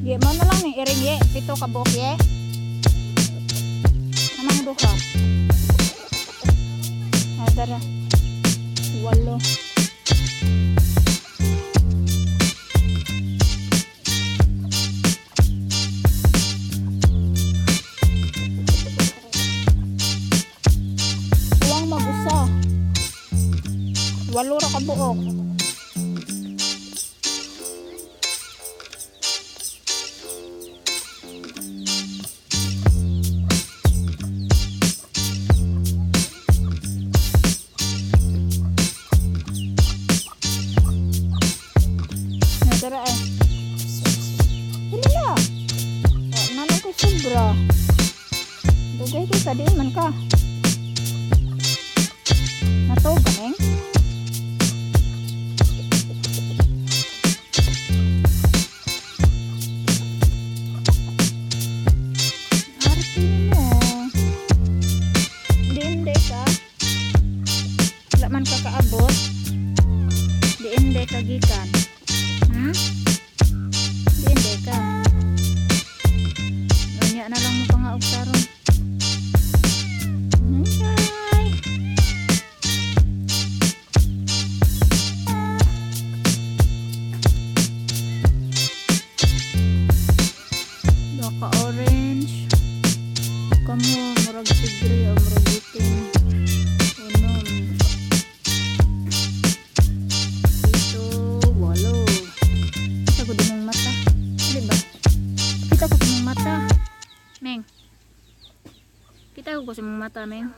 Ye, mo na lang ning iring ye. Pito ka buok ye. Amang duha. Ah, dara. Walo. Uwang mag-usa. Walo ra ka buok. Nadara eh. Dili na. Oh, nanong ko sobra. Dugay kay ka diin man ka. Natog ka, Meng? Arte mo. Diin day ka. Wala man ka kaabot. Diin day ka gikan. Diin day ka. Unya na lang mo pangaog karon. Bye. Baka orange. Kamo murag tigre o murag itim. Unom. Pito, walo. Kita ko din mong mata. Di ba? Kita ko sa mong mata. Meng. Kita ko sa mong mata, Meng.